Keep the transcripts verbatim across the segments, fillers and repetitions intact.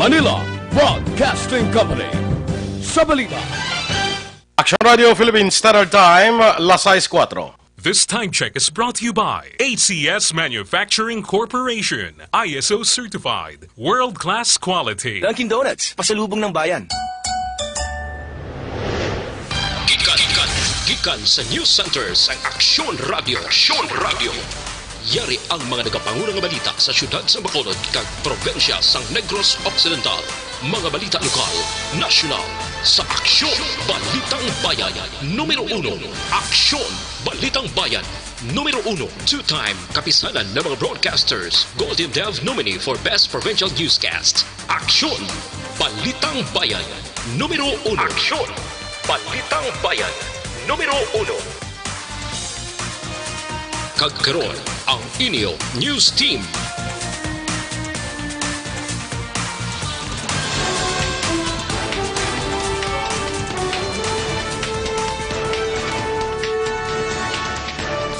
Manila Broadcasting Company. Sa balita, Action Radio Philippine Standard Time, las sais kuwatro. This time check is brought to you by A C S Manufacturing Corporation, I S O certified, world-class quality. Dunkin' Donuts, pasalubong ng bayan. Gikan, gikan, gikan sa News Center sang Aksyon Radio. Aksyon Radio. Yari ang mga nagapanguna nga balita sa siyudad sa Bacolod kag probinsya sang Negros Occidental. Mga balita lokal, nasyonal, sa Aksyon Balitang Bayan. Numero uno, Aksyon Balitang Bayan. Numero uno, two-time Kapisanan ng mga Broadcasters Golden Dove nominee for Best Provincial Newscast. Aksyon Balitang Bayan. Numero uno. Aksyon Balitang Bayan. Numero uno. Kag karon, ang inyo news team.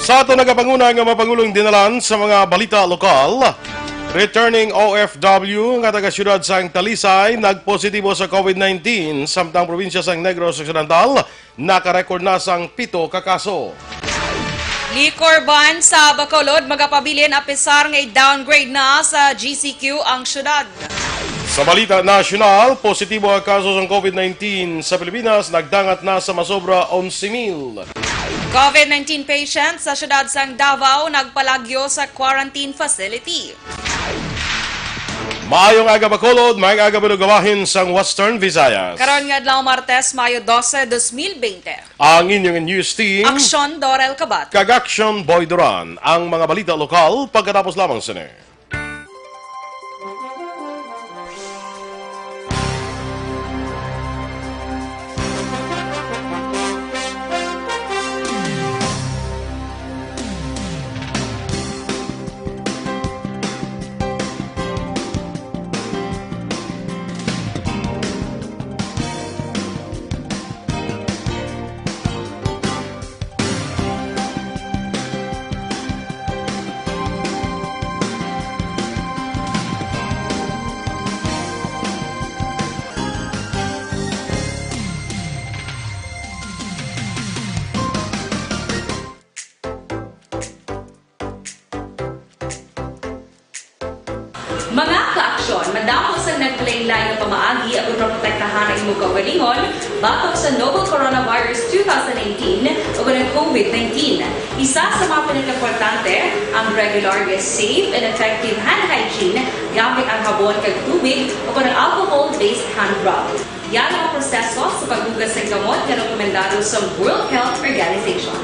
Sa aton nagapanguna nga mapangulong dinalan sa mga balita lokal, returning O F W nga taga siyudad sang Talisay nagpositibo sa COVID nineteen, samtang probinsya sang Negros Occidental nakarecord na sang pito ka kaso. Liquor ban sa Bacolod magapabilin apisar nga i-downgrade na sa G C Q ang syudad. Sa balita nasyonal, positibo ang kaso sang COVID nineteen sa Pilipinas nagdangat na sa masobra onse mil. COVID nineteen patient sa syudad sang Davao nagpalagyo sa quarantine facility. Maayong aga, Bacolod. Maayong aga, Balugawahin sang Western Visayas. Karon nga adlaw, Martes, Mayo dose, dos mil bente. Ang inyong news team, Aksyon Dorel Kabat kag Aksyon Boy Duran. Ang mga balita lokal pagkatapos lamang sini. Mga ka-aksyon, madamo sang naglain-lain nga pamaagi aron maprotektahan ang imo kaugalingon batok sa novel coronavirus two thousand nineteen o ang COVID nineteen. Isa sa mga pinakaimportante ang regular nga safe and effective hand hygiene gamit ang habon kag tubig o ang alcohol-based hand rub. Yara ang proseso sa paghugas sang kamot nga rekomendado sa World Health Organization.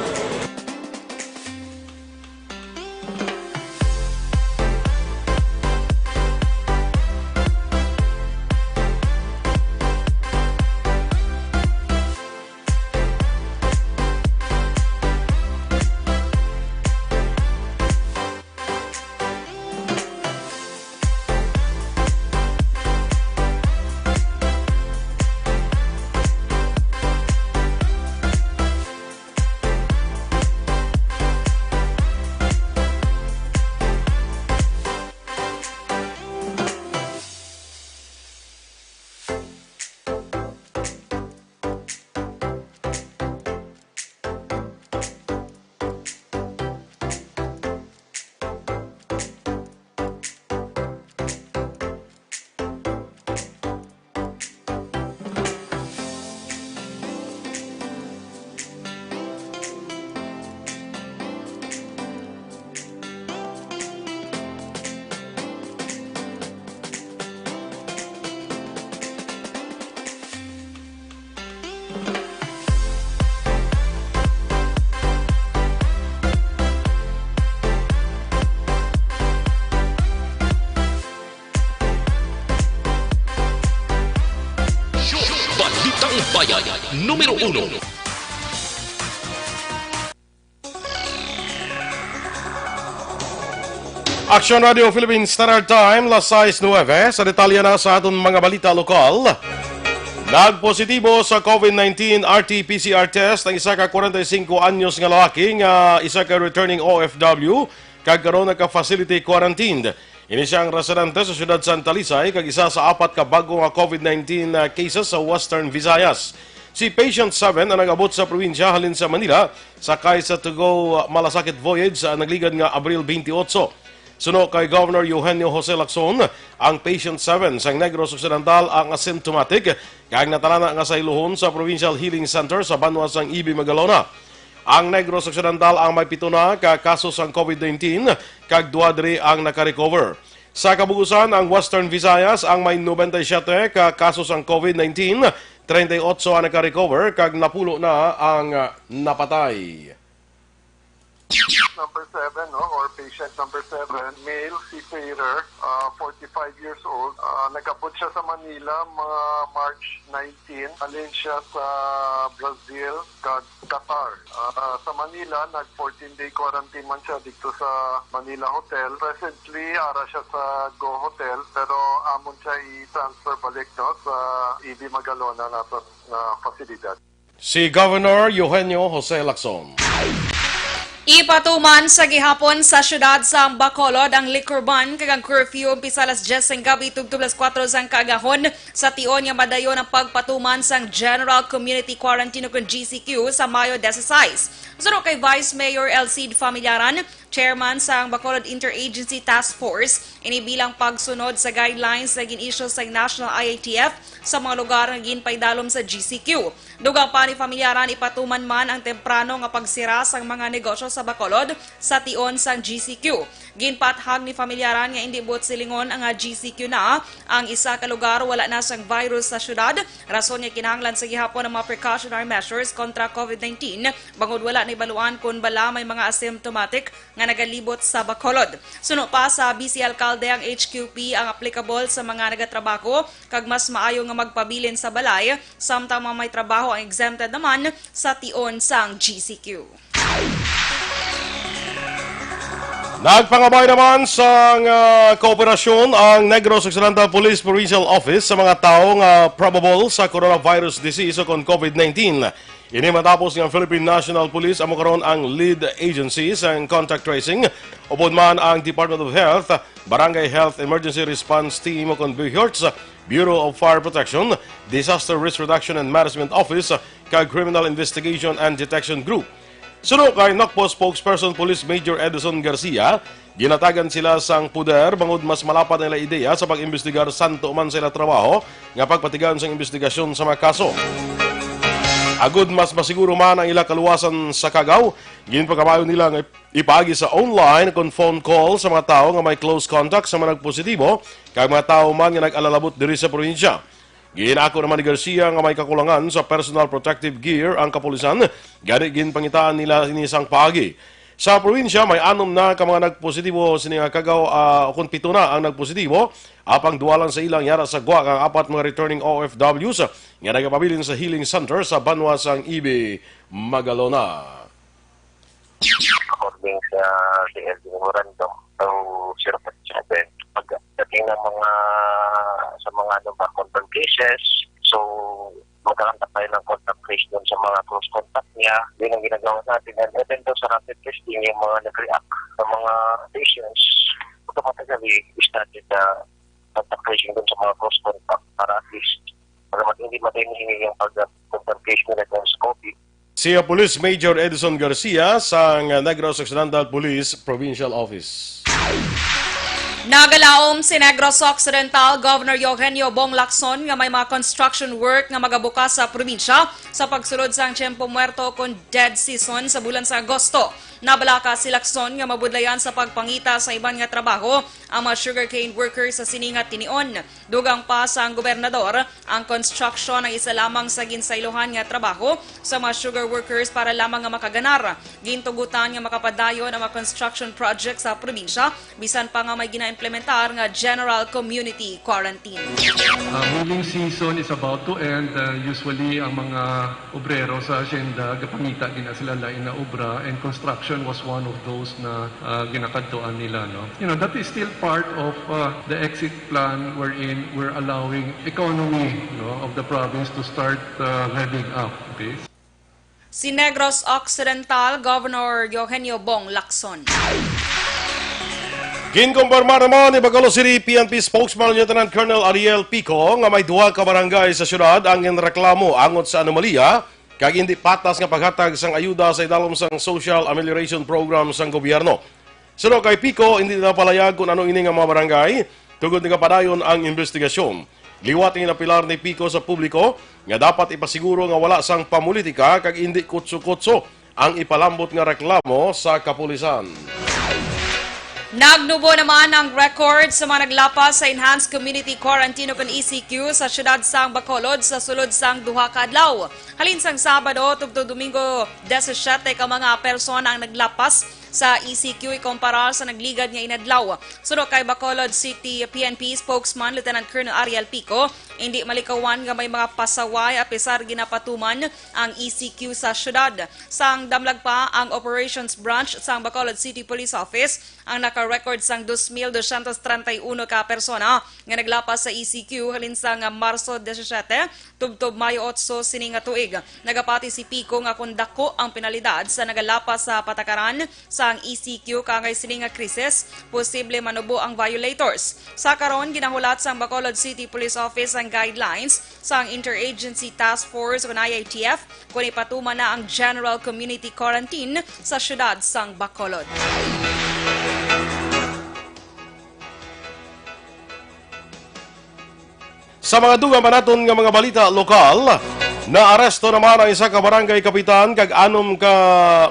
Balitang Bayan, numero uno. Action Radio Philippine Standard Time, las sais nuebe. Sa detalye na sa aton mga balita lokal. Nagpositibo sa COVID nineteen R T P C R test ang isa ka kwarenta y cinco anyos nga lalaki nga isa ka returning O F W kag karon naka-facility quarantined. Ini siya ang residente sa siyudad sa Talisay kag isa sa apat ka bag-o nga COVID nineteen, ah, cases sa Western Visayas. Si Patient seven ang nag-abot sa probinsya halin sa Manila, sakay sa Tugo, ah, Malasakit Voyage sa nagligad nga Abril twenty-eight. Suno kay Governor Eugenio Jose Lacson, ang Patient seven sang Negros Occidental ang asymptomatic kag natalana nga sayluhon sa Provincial Healing Center sa banwa sang Ibi, Magalona. Ang Negros Occidental ang may pito na ka kaso sang COVID nineteen, kag duha diri ang naka-recover. Sa kabug-usan, ang Western Visayas ang may nobenta y siyete ka kaso sang COVID nineteen, treinta y ocho ang naka-recover, kag napulo na ang, ah, napatay. Number seven, no, or patient number seven, male seafarer, uh, forty-five years old. Uh, nag-abot siya sa Manila mga March nineteen. Halin siya sa Brazil kag Qatar. Uh, sa Manila, nag fourteen-day quarantine man siya dito sa Manila Hotel. Presently, ara siya sa Go Hotel, pero amon siya i-transfer balik, no, sa Ibi Magalona naton na pasilidad. Si Governor Eugenio Jose Lacson. Ipatuman sa gihapon sa siyudad sa Bacolod ang liquor ban kag ang curfew umpisa alas diyes sang gabi tubtob alas kuwatro sang kaagahon, sa tion nga madayon ang pagpatuman sang General Community Quarantine o kon G C Q sa Mayo diyesisais. Suno kay Vice Mayor Elcid Familiaran, chairman sang Bacolod Interagency Task Force, ini bilang pagsunod sa guidelines nga gin-issue sang National I A T F sa mga lugar nga ginpaidalom sa G C Q. Dugang pa ni Familiaran, ipatuman man ang temprano nga pagsira sang mga negosyo sa Bacolod sa tion sang G C Q. Ginpathag ni Familiaran nga indi buot silingon ang, ah, G C Q na ang isa ka lugar wala na sang virus sa syudad, rason nga kinahanglan sa gihapon ang mga precautionary measures kontra COVID nineteen, bangod wala na ibaluan kon bala may mga asymptomatic nga nagalibot sa Bacolod. Suno pa sa vice alkalde, ang H Q P ang applicable sa mga nagatrabaho kag mas maayo nga magpabilin sa balay, samtang mga may trabaho ang exempted naman sa tion sang G C Q. Nagpangabay naman sang, ah, kooperasyon ang Negros Occidental Police Provincial Office sa mga tawo nga probable sa coronavirus disease o kon COVID nineteen. Ini matapos nga ang Philippine National Police amo karon ang lead agency sang contact tracing, upod man ang Department of Health, Barangay Health Emergency Response Team o kon BHERTs, Bureau of Fire Protection, Disaster Risk Reduction and Management Office, kag Criminal Investigation and Detection Group. Suno kay NOCPO spokesperson Police Major Edison Garcia, ginatagan sila sang poder bangod mas malapad ang ila ideya sa pag-imbestigar santo man sa ila trabaho nga pagpatigayon sang imbestigasyon sa mga kaso. Agud mas masiguro man ang ila kaluwasan sa kagaw, ginpakamayo nila nga ipaagi sa online kon phone call sa mga tawo nga may close contact sa mga nagpositibo kag mga tawo man nga nag-alalabot diri sa probinsya. Ginako naman ni Garcia nga may kakulangan sa personal protective gear ang kapulisan, gani ginpangitaan nila ini sang paagi. Sa probinsya, may anom na ka mga nagpositibo sini nga kagaw, ah, ukon pito na ang nagpositibo, apang duha lang sa ila ang yara sa gwa kang apat mga returning O F Ws nga nagapabilin sa healing center sa banwa sang Ibi, Magalona. According sa D L G memorandum, so, zero point seven. Pagdating ng mga, sa mga, ano ba, confirmed cases, so, magkakaroon tayo ng contact trace dun sa mga close contact niya. Yun ang ginagawa natin. And even though sa rapid testing, yung mga nag-react sa mga patients, automatically, we started the contact tracing dun sa mga close contact para at least, para mat-, hindi matay yung pag-contact case nila dun sa COVID. Si Police Major Edison Garcia sang Negros Occidental Police Provincial Office. Nagalaom si Negros Occidental Governor Eugenio Bong Lacson nga may mga construction work nga magabukas sa probinsya sa pagsulod sang Tiempo Muerto kon dead season sa bulan sa Agosto. Nabalaka si Lacson nga mabudlayan sa pagpangita sa iban nga trabaho ang mga sugarcane workers sa sini nga tinion. Dugang pa sang gobernador, ang construction ang isa lamang sa ginsaylohan nga trabaho sa mga sugar workers para lamang nga makaganar. Gintugutan nga makapadayon ang mga construction project sa probinsya, bisan pa nga may ginaimplementar nga general community quarantine. Uh, milling season is about to end. Uh, usually, ang mga obrero sa asyenda, gapangita gina sila lain na obra, and construction was one of those na, uh, ginakadtuan nila, no? You know, that is still part of, uh, the exit plan wherein we're allowing economy, no, of the province to start, uh, revving up, okay? Si Negros Occidental Governor Eugenio Bong Lacson. Ginkumpirma naman ni Bacolod City P N P spokesman Lieutenant Colonel Ariel Pico nga may duha ka barangay sa siyudad ang ginreklamo angot sa anomalya kag hindi patas nga paghatag sang ayuda sa idalom sang Social Amelioration Program sang gobyerno. Suno kay Pico, hindi na palayag kung ano ini nga mga barangay, tungod nagapadayon ang investigasyon. Liwat nga inapilar ni Pico sa publiko nga dapat ipasiguro nga wala sang pamulitika kag hindi kutso-kutso ang ipalambot nga reklamo sa kapulisan. Nagnubo naman ang record sa mga naglapas sa Enhanced Community Quarantine o kon E C Q sa siyudad sang Bacolod sa sulod sang duha ka adlaw. Halin sang Sabado tubtob Domingo disisiete ka mga persona ang naglapas sa E C Q ikumpara sa nagligad nga inadlaw. Suno kay Bacolod City P N P spokesman Lieutenant Colonel Ariel Pico, hindi malikawan nga may mga pasaway apisar ginapatuman ang E C Q sa siyudad. Sang damlag pa ang Operations Branch sang Bacolod City Police Office ang naka-record sang dos mil dosyentos treinta y uno ka persona nga naglapas sa E C Q halin sang Marso disisiete tubtob Mayo otso sini nga tuig. Nagapati si Pico nga kon dako ang penalidad sa nagalapas sa patakaran sang E C Q kaangay sini nga krisis, posible manubo ang violators. Sa karon, ginahulat sang Bacolod City Police Office ang guidelines sang Interagency Task Force o I I T F kon ipatuman na ang General Community Quarantine sa siyudad sang Bacolod. Sa mga dugang pa naton nga mga balita lokal, naaresto naman ang isa ka barangay kapitan kag anom ka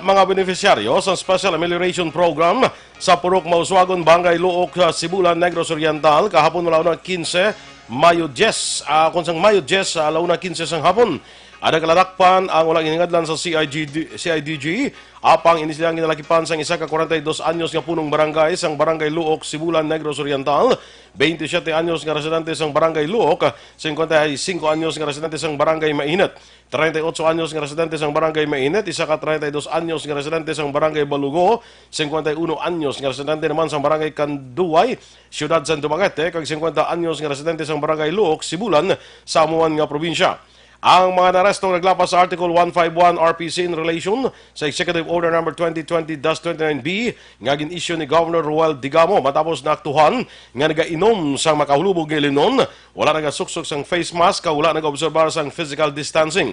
mga benepisyaryo sa Special Amelioration Program sa Purok Mauswagon, Barangay Luok, sa Sibulan, Negros Oriental, kahapon, mga una kinse, Mayo diyes, ah, kung sang Mayo diyes, ah, ala una kinse sang hapon. Ada kaladakpan ang wala ginadlan sa C I G D, C I D G, apang ini sila ang ginalakipan sang isa ka kwarenta y dos anyos nga punong barangay sang Barangay Luok, Sibulan, Negros Oriental, veintisiete anyos nga residente sang Barangay Luok, singkwenta y singko anyos nga residente sang Barangay Mainit, treinta y ocho anyos nga residente sang Barangay Mainit, isa ka treinta y dos anyos nga residente sang Barangay Balugo, singkwenta y uno anyos nga residente naman sang Barangay Kanduway, Siyudad sang Dumaguete, kag singkwenta anyos nga residente sang Barangay Luok, Sibulan, Samoan nga probinsya. Ang mga naresto naglapas sa Article one five one R P C in relation sa Executive Order Number twenty twenty dash twenty-nine B nga gin-issue ni Governor Roel Digamo matapos naaktuhan nga nagainom sang makahulubog nga ilimnon, wala nagasuksok sang face mask, kag wala nagaobserbar sang physical distancing.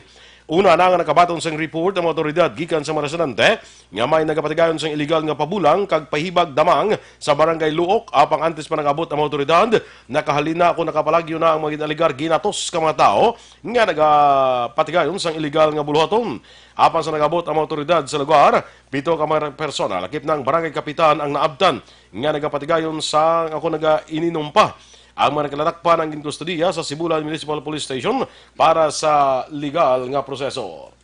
Una na nga nakabaton sang report ang mga awtoridad gikan sa mga residente nga may nagapatigayon sang iligal nga pabulang kag pahibag damang sa Barangay Luok, apang antes pa nag-abot ang mga awtoridad, nakahalina kon nakapalagyo na ang mga gin-alegar ginatos ka mga tawo nga nagapatigayon sang iligal nga buluhaton. Apan sa nag-abot ang mga awtoridad sa lugar, pito ka mga persona, lakip na ang barangay kapitan, ang naabtan nga nagapatigayon sa ako naga-ininom pa. Ang mga nagkaladakpan ang ginkustodiya sa Sibulan Municipal Police Station para sa legal nga proseso.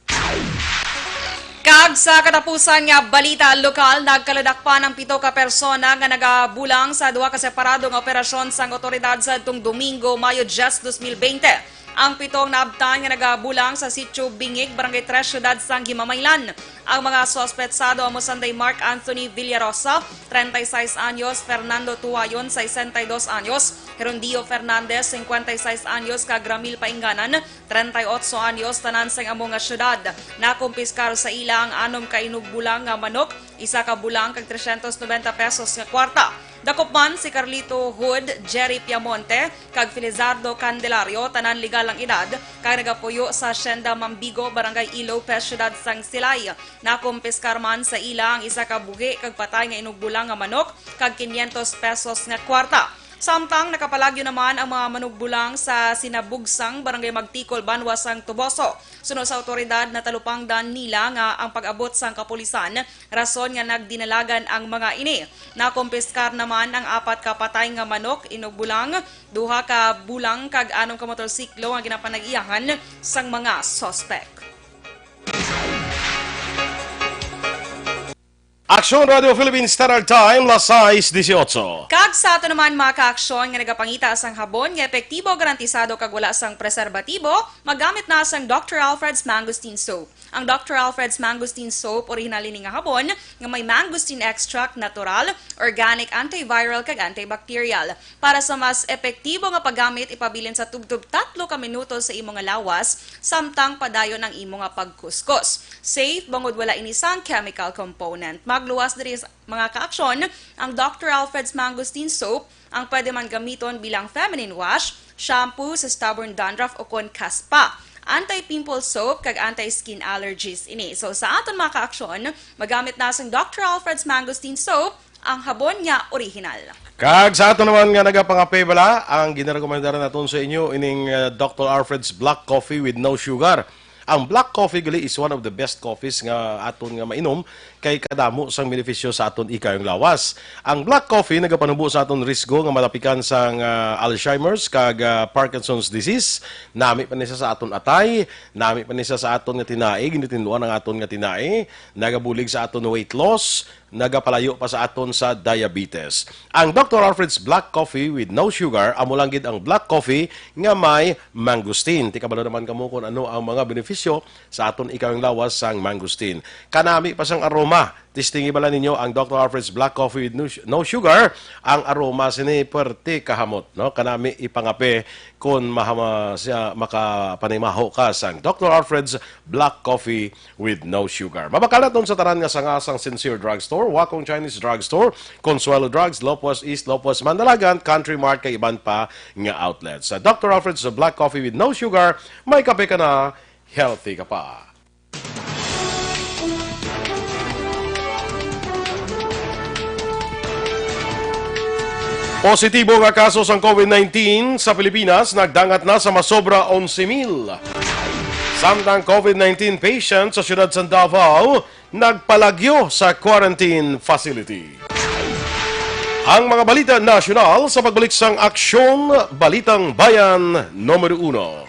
Kag sa katapusan nga balita lokal, nagkaladakpan ang pito ka persona nga nagabulang sa duha ka separado nga operasyon sang awtoridad sa adtong Domingo, Mayo diyes, dos mil bente. Ang pito ang naabtan nga nagabulang sa Sitio Bingig, Barangay Tres, Siyudad sang Himamaylan. Ang mga suspetsado amo sanday Mark Anthony Villarosa, treinta y seis anyos, Fernando Tuwayon, sesenta y dos anyos, Herundio Fernandez, cincuenta y seis anyos, kag Ramil Painganan, treinta y ocho anyos, tanan sang amo nga siyudad. Nakumpiskar sa ila ang anom ka inugbulang nga manok, isa ka bulang, kag trescientos noventa pesos nga kwarta. Dakop man si Carlito Hood, Jerry Piamonte, kag Felizardo Candelario, tanan legal ang edad, kag nagapuyo sa Hacienda Mambigo, Barangay Ilopez, Siyudad sang Silay. Nakumpiskar man sa ila ang isa ka buhi kag patay nga inugbulang nga manok, kag quinientos pesos nga kwarta. Samtang nakapalagyo naman ang mga manugbulang sa Sinabugsang, Barangay Magtikol, banwa sang Toboso. Suno sa awtoridad, natalupangdan nila nga ang pag-abot sang kapulisan rason nga nagdinalagan ang mga ini. Nakumpiskar naman ang apat ka patay nga manok, inugbulang, duha ka bulang kag anom ka motorsiklo nga ginapanag-iyahan sang mga suspek. Aksyon Radio Philippines Standard Time, las sais disiotso. Kag sa ato naman, mga kaaksyon, nga nagapangita sang habon nga epektibo, garantisado, kag wala sang preserbatibo, magamit na sang Doctor Alfred's Mangosteen Soap. Ang Doctor Alfred's Mangosteen Soap, orihinal ini nga habon nga may mangosteen extract, natural, organic, antiviral, kag antibacterial. Para sa mas epektibo nga paggamit, ipabilin sa tubtob tatlo ka minuto sa imo nga lawas, samtang padayon ang imo nga pagkuskos. Safe, bangod wala ini sang chemical component. Magluwas diri, mga kaaksyon, ang Doctor Alfred's Mangosteen Soap, ang pwede man gamiton bilang feminine wash, shampoo sa stubborn dandruff o kon kaspa, anti-pimple soap, kag anti-skin allergies ini. So, sa aton, mga kaaksyon, magamit na sang Doctor Alfred's Mangosteen Soap, ang habon nga orihinal. Kag sa aton naman nga nagapangape bala, ang ginarekomendar naton sa inyo ining, uh, Doctor Alfred's Black Coffee with no sugar. Ang black coffee gali is one of the best coffees nga aton nga mainom, kay kadamo sang benepisyo sa aton ikayong lawas. Ang black coffee nagapanubo sa aton risgo nga malapikan sang, ah, Alzheimer's kag, ah, Parkinson's disease. Nami pa ni siya sa aton atay, nami pa ni siya sa aton nga tinai, ginitinluan ang aton nga tinai, nagabulig sa aton weight loss, nagapalayo pa sa aton sa diabetes. Ang Doctor Alfred's Black Coffee with no sugar, amo lang gid ang black coffee nga may mangosteen. Ti kabalo naman kamo kung ano ang mga benepisyo sa aton ikayong lawas sang mangosteen. Kanami pa sang aroma. Testingi bala ninyo ang Doctor Alfred's Black Coffee with no, no sugar. Ang aroma sini pwerte kahamot, no? Kanami ipangape kung mahama siya, makapanimaho ka sang Doctor Alfred's Black Coffee with no sugar. Mabakal naton sa tanan nga sanga sang Sincere Drugstore, Wakong Chinese Drugstore, Consuelo Drugs, Lopez East, Lopez Mandalagan, Country Mart, kag iban pa nga outlets. Sa Doctor Alfred's Black Coffee with no sugar, may kape ka na, healthy ka pa. Positibo nga kaso sang COVID nineteen sa Pilipinas nagdangat na sa masobra onse mil. Samtang COVID nineteen patient sa siyudad sang Davao nagpalagyo sa quarantine facility. Ang mga balita nasyonal sa pagbalik sang Aksyon Balitang Bayan Numero Uno.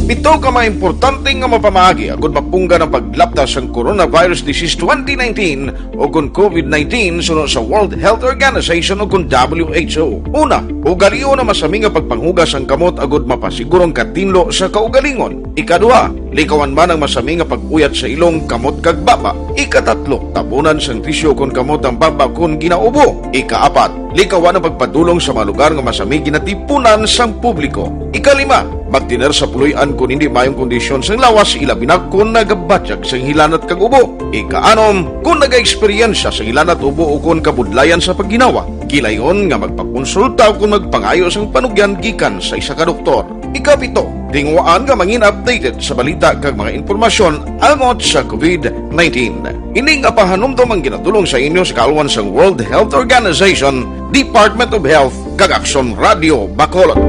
Pito ka mga importante nga mapamaagi agud mapunggan ang paglapta sang coronavirus disease twenty nineteen o kon COVID nineteen suno sa World Health Organization o kon W H O. Una, ugalion ang masami nga pagpanghugas sang kamot agud mapasiguro ang katinlo sa kaugalingon. Ikaduha, likawan man ang masami nga pag-uyat sa ilong, kamot kag baba. Ikatatlo, tabunan sang tisyu kon kamot ang baba kon ginaubo. Ikaapat, likawan ang pagpadulong sa mga lugar nga masami ginatipunan sang publiko. Ikalima, magtener sa puloy-an kon hindi maayong kondisyon sang lawas, ilabi na kon nagabatyag sang hilanat kag ubo. Ikaanom, kon nagaeksperyensya sang hilanat, ubo, o kon kabudlayan sa pagginawa, gilayon nga magpakonsulta o kon magpangayo sang panugyan gikan sa isa ka doktor. Ikapito, tinguhaan nga mangin updated sa balita kag mga impormasyon angot sa COVID nineteen. Ini nga pahanumdom ang ginadulong sa inyo sa kaalwan sang World Health Organization, Department of Health, kag Aksyon Radio Bacolod.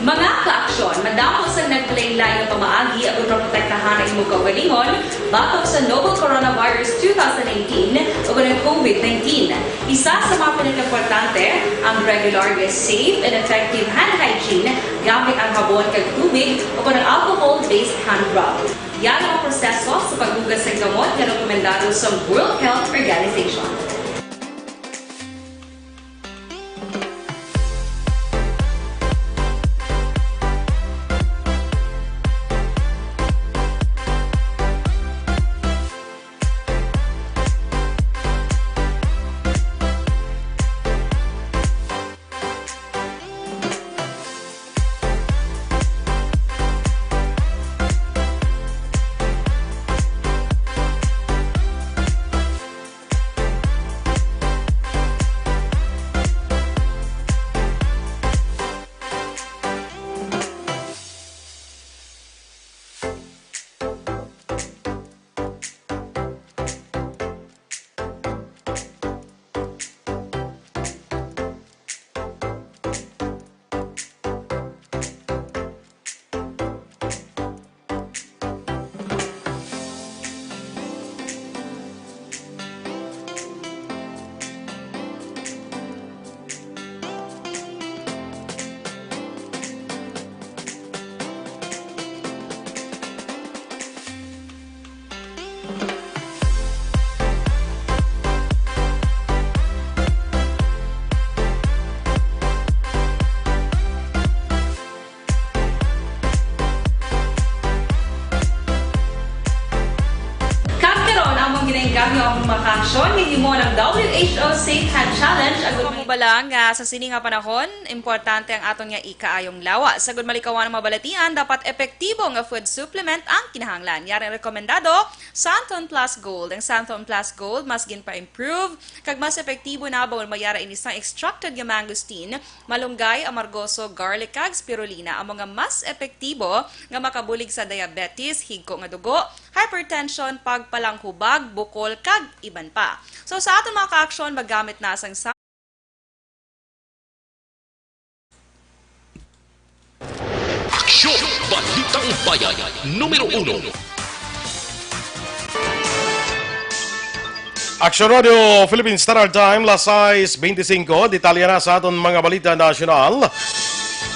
Mga kaaksyon, madamo sang naglain-lain nga pamaagi aron maprotektahan ang imong kaugalingon batok sa novel coronavirus two thousand nineteen o ang COVID nineteen. Isa sa mga pinakaimportante, ang regular nga safe and effective hand hygiene gamit ang habon kag tubig o ang alcohol-based hand rub. Yara ang proseso sa paghugas sang kamot nga rekomendado sa World Health Organization. Ang mga aksyon nga himo ng W H O Safe Hand Challenge, agud Mabala nga sa sini nga panahon, importante ang aton nga ikaayong lawas. Agud malikawan ang mabalatian, dapat epektibo nga food supplement ang kinahanglan. Yari ang rekomendado, Santon Plus Gold. Ang Santon Plus Gold mas ginpa-improve kag mas epektibo na bangod may ara ini sang extracted nga mangosteen, malunggay, amargoso, garlic, kag spirulina, amo nga mas epektibo nga makabulig sa diabetes, higko nga dugo, hypertension, pagpalanghubag, bukol, kag iban pa. So, sa aton mga ka-aksyon, maggamit na sang sa- Aksyon! Balitang Bayan, numero uno. Aksyon Radio Philippine Standard Time, las sais beintisinco. Detalye na sa aton mga balita nasyonal.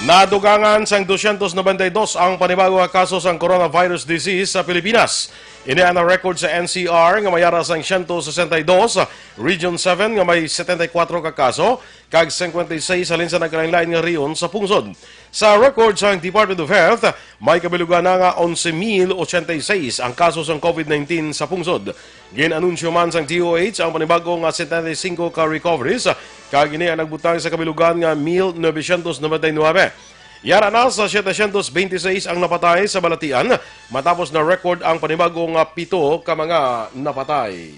Nadugangan sang dosyentos nobenta y dos ang panibago nga kaso sang coronavirus disease sa Pilipinas. Ini ang na-record sa N C R nga may ara sang siyento sesenta y dos, Region seven nga may setenta y kuwatro ka kaso, kag singkwenta y seis halin sa nagkalainlain nga rehiyon sa pungsod. Sa record sang Department of Health, may kabilugan na nga onse mil ochenta y seis ang kaso sang COVID nineteen sa pungsod. Gin-anunsyo man sang D O H ang panibago nga setenta y cinco ka recoveries, kag ini ang nagbutang sa kabilugan nga mil novecientos noventa y nuebe. Yara na sa setecientos beintiseis ang napatay sa balatian, matapos na-record ang panibago nga pito ka mga napatay.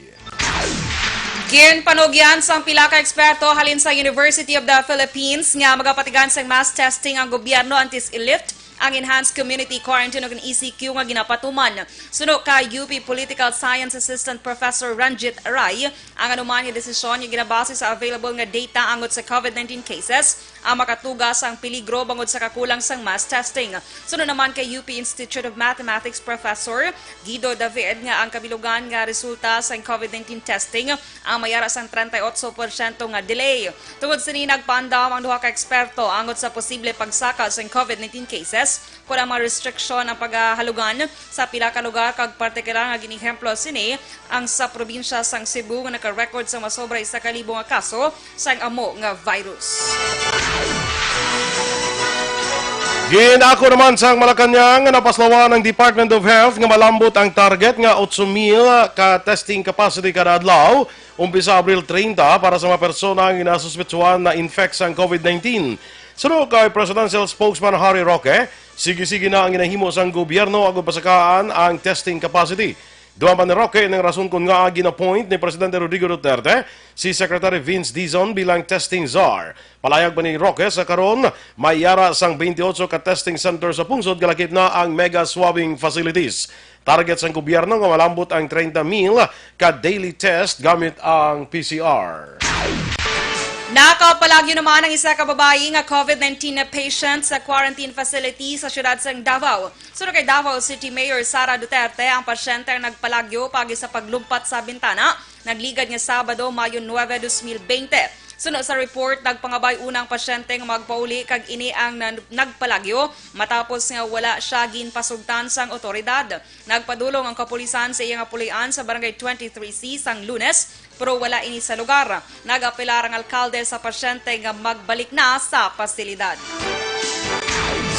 Ginpanugyan sang pila ka eksperto halin sa University of the Philippines nga magapatigan sang mass testing ang gobyerno antes i-lift ang enhanced community quarantine o E C Q nga ginapatuman. Suno kay U P Political Science Assistant Professor Ranjit Rai, ang anuman nga desisyon nga ginabase sa available nga data angot sa COVID nineteen cases ang makatuga sang peligro bangod sa kakulang sang mass testing. Suno naman kay U P Institute of Mathematics Professor Guido David nga ang kabilugan nga resulta sang COVID nineteen testing ang may ara sang treinta y ocho porsyento nga delay. Tungod sini, nagpaandam ang duha ka eksperto angot sa posible pagsaka sang COVID nineteen cases kon ang mga restriksyon ang pagahalugan sa pila ka lugar, kag partikular nga ginehemplo sini ang sa probinsya sang Cebu nga naka-record sa masobra isa ka libo nga kaso sang amo nga virus. Ginako naman sang Malacañang nga napaslawan ang Department of Health nga malambot ang target nga otso mil ka testing capacity kada adlaw, umpisa Abril treinta, para sa mga persona nga ginasuspetsuhan na infect sang COVID nineteen. Suno kay Presidential Spokesman Harry Roque, sige-sige na ang ginahimo sang gobyerno agud pasakaan ang testing capacity. Duman pa ni Roque ang rason kon ngaa gin-appoint ni Presidente Rodrigo Duterte si Secretary Vince Dizon bilang testing czar. Palayag pa ni Roque, sa karon may yara sang twenty-eight ka testing center sa pungsod nga lakip na ang mega swabbing facilities. Target sang gobyerno nga malambot ang treinta mil ka daily test gamit ang P C R. Nakapalagyo naman ang isa ka babayi nga COVID nineteen na patient sa quarantine facility sa siyudad sang Davao. Suno kay Davao City Mayor Sara Duterte, ang pasyente ang nagpalagyo paagi sa paglumpat sa bintana nagligad nga Sabado, Mayo nuebe, dos mil bente. Suno sa report, nagpangabay una ang pasyente nga magpauli kag ini ang nan-, nagpalagyo matapos nga wala siya ginpasugtan sang otoridad. Nagpadulong ang kapulisan sa iya nga pulian sa Barangay twenty-three C sang Lunes, pero wala ini sa lugar. Nag-apelar ang alkalde sa pasyente nga magbalik na sa pasilidad.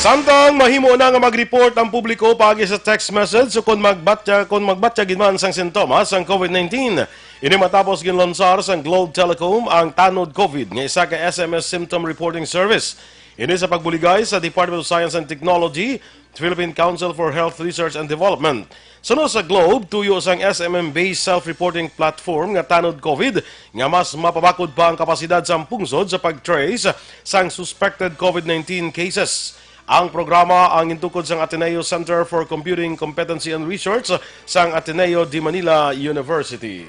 Samtang mahimo na nga mag-report ang publiko paagi sa text message kon magbatya, kon magbatya gid man sang sintomas sang COVID nineteen. Ini matapos ginlansar sang Globe Telecom ang Tanod COVID nga isa ka S M S symptom reporting service. Ini sa pagbuligay sa Department of Science and Technology, Philippine Council for Health Research and Development. Suno sa Globe, tuyo sang S M M-based self-reporting platform nga Tanod COVID nga mas mapabakod pa ang kapasidad sang pungsod sa pag-trace sang suspected COVID nineteen cases. Ang programa ang gintukod sang Ateneo Center for Computing Competency and Research sang Ateneo de Manila University.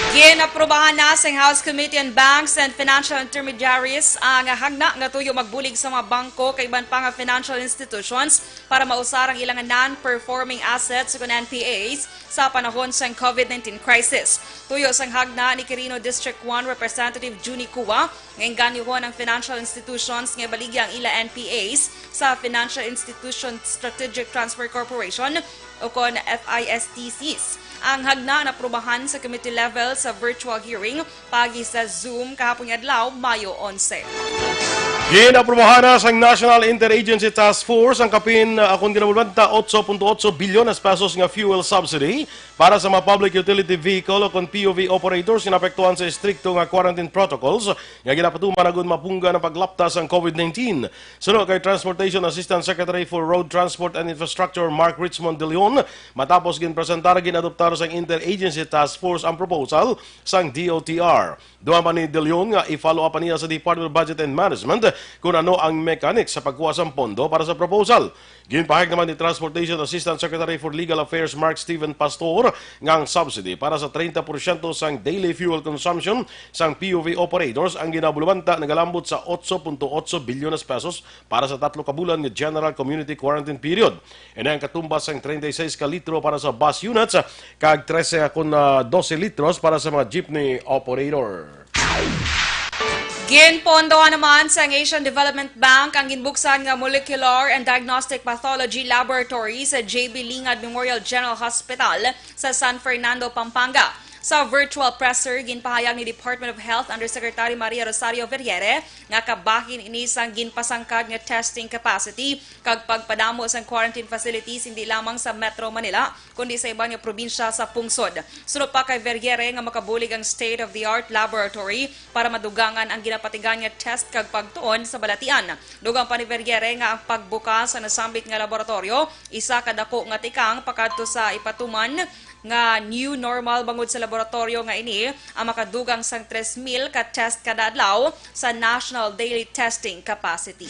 Ginaprubahan na sang House Committee on Banks and Financial Intermediaries ang hagna nga tuyo magbulig sa mga bangko kag iban pa nga financial institutions para mausar ang ilang non-performing assets, kon N P As, sa panahon sang COVID nineteen crisis. Tuyo sang hagna ni Quirino District one Representative Junie Cua nga engganyohon ang financial institutions nga ibaligya ang ila N P As sa Financial Institution Strategic Transfer Corporation o kon F I S T Cs. Ang hagna naprubahan sa committee level sa virtual hearing paagi sa Zoom kahapon nga adlaw, Mayo onse. Ginaprobahan na sang National Interagency Task Force ang kapin, ah, akong ginabulbanta, otso punto otso bilyones pesos nga fuel subsidy para sa mga public utility vehicle o kon P U V operators nga naapektuhan sa estrikto nga quarantine protocols nga ginapatuman agud mapunggan ang paglapta sang COVID nineteen. Suno kay Transportation Assistant Secretary for Road Transport and Infrastructure, Mark Richmond De Leon, matapos ginpresentar, ginadoptar sang Interagency Task Force ang proposal sang D O T R. Dugang pa ni De Leon nga i-follow up pa niya sa Department of Budget and Management kung ano ang mechanics sa pagkuha sang pondo para sa proposal. Ginpahayag naman ni Transportation Assistant Secretary for Legal Affairs Mark Steven Pastor nga ang subsidy para sa treinta porsyento sang daily fuel consumption sang P U V operators ang ginabulbanta nagalambot sa otso punto otso bilyones pesos para sa tatlo ka bulan nga general community quarantine period. Ini ang katumbas sang treinta y seis ka litro para sa bus units kag trese kon, ah, dose litros para sa mga jeepney operator. Ginpondohan naman sang Asian Development Bank ang ginbuksan nga Molecular and Diagnostic Pathology Laboratory sa J B Lingad Memorial General Hospital sa San Fernando, Pampanga. Sa virtual presser, ginpahayag ni Department of Health Undersecretary Maria Rosario Vergeire nga kabahin ini sang ginpasangkad nga testing capacity kag pagpadamo sang quarantine facilities hindi lamang sa Metro Manila, kundi sa iban nga probinsya sa pungsod. Suno pa kay Vergeire nga makabulig ang state-of-the-art laboratory para madugangan ang ginapatigan nga test kag pagtuon sa balatian. Dugang pa ni Vergeire nga ang pagbukas sa nasambit nga laboratoryo, isa ka dako nga tikang pakadto sa ipatuman nga new normal bangod sa laboratoryo nga ini ang makadugang sang tres mil ka test kada adlaw sa national daily testing capacity.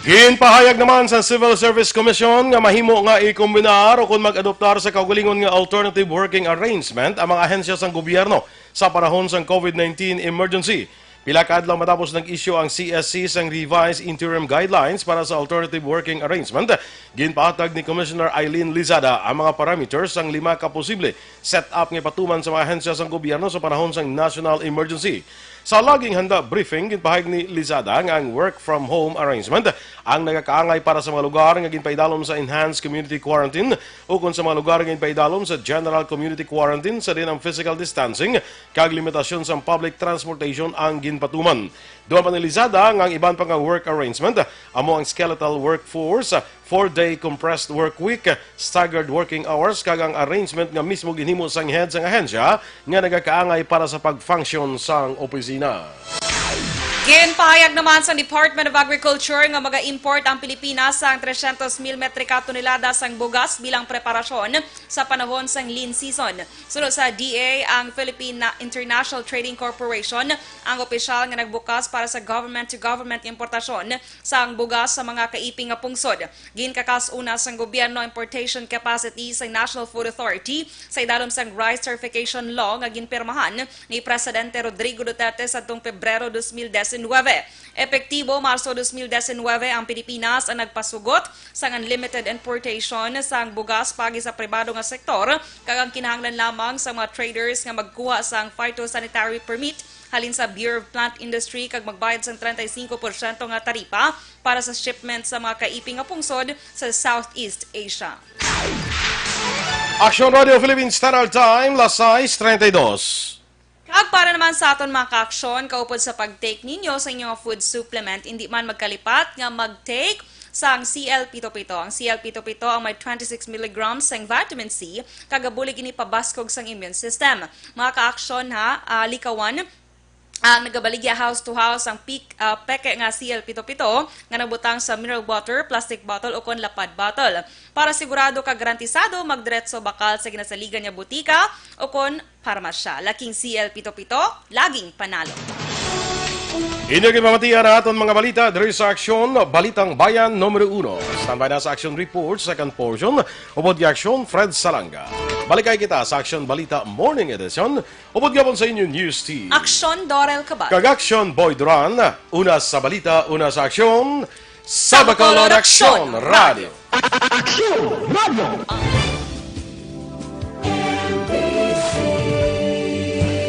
Ginpahayag naman sa Civil Service Commission nga mahimo nga ikombinar o kon mag-adoptar sa kaugalingon nga alternative working arrangement ang mga ahensya sang gobyerno sa panahon sang COVID nineteen emergency. Pila ka adlaw matapos nag-issue ang C S C sang revised interim guidelines para sa alternative working arrangement, ginpahatag ni Commissioner Eileen Lizada ang mga parameters sang lima ka posible set-up nga ipatuman sa mga ahensya sang gobyerno sa panahon sang national emergency. Sa laging handa briefing, ginpahayag ni Lizada nga ang work from home arrangement ang nagakaangay para sa mga lugar nga ginpaidalom sa enhanced community quarantine ukon sa mga lugar nga ginpaidalom sa general community quarantine, sa diin ang physical distancing kag limitasyon sang public transportation ang ginpatuman. Dugang pa ni Lizada nga ang iban pa nga work arrangement amo ang skeletal workforce, four-day compressed work week, staggered working hours, kag ang arrangement nga mismo ginhimo sang head sang ahensya nga nagakaangay para sa pag-function sang opisina. Ginpahayag naman sang Department of Agriculture nga maga-import ang Pilipinas sang tresyentos mil metrika tonelada sang bugas bilang preparasyon sa panahon sang lean season. Suno sa D A, ang Philippine Na-, International Trading Corporation ang opisyal nga nagbukas para sa government-to-government importasyon sang bugas sa mga kaiping nga pungsod. Ginkakas-una sang gobyerno importation capacity sang National Food Authority sa idalom sang Rice Certification Law nga ginpirmahan ni Presidente Rodrigo Duterte sadtong Pebrero dos mil diecinuebe. Epektibo Marso dos mil diecinuebe, ang Pilipinas ang nagpasugot sang unlimited importation sang bugas paagi sa pribado nga sektor, kag ang kinahanglan lamang sa mga traders nga magkuha sang phytosanitary permit halin sa Bureau of Plant Industry kag magbayad sang treinta y cinco porsyento nga taripa para sa shipment sa mga kaiping nga pungsod sa Southeast Asia. Aksyon Radio Philippine Standard Time, las sais treinta y dos. Kag para naman sa aton mga kaaksyon, kaupod sa pag-take ninyo sa inyong food supplement, hindi man magkalipat nga mag-take sang C L pito pito. Ang C L pito pito ang may twenty-six milligrams sang vitamin C, kag gabulig ini pabaskog sang immune system. Mga kaaksyon ha, ah, likawan ang nagabaligya house to house ang pik-, ah, peke nga C L pito pito nga nagbutang sa mineral water, plastic bottle, o kon lapad bottle. Para sigurado kag garantisado, magdiretso bakal sa ginasaligan nga butika o kon parmasya. Laking C L pito pito, laging panalo. Inyo ginpamatian ang aton mga balita diri sa Aksyon, Balitang Bayan numero uno. Standby na sa Aksyon Report, second portion, upod kay Aksyon Fred Salanga. Balikay kita sa Aksyon Balita Morning Edition, upod gihapon sa inyo News Team. Aksyon Dorel Cabal. Kag Aksyon Boy Duran, una sa balita, una sa aksyon, sa Bacolod Aksyon Radio. Aksyon Radio.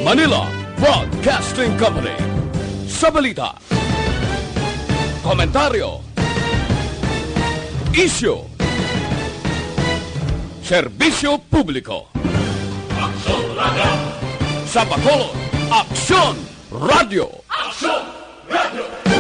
Manila Broadcasting Company. Sa balita, komentaryo, isyu, serbisyo publiko. Aksyon Radio. Sa Bacolod, Aksyon Radio. Aksyon Radio.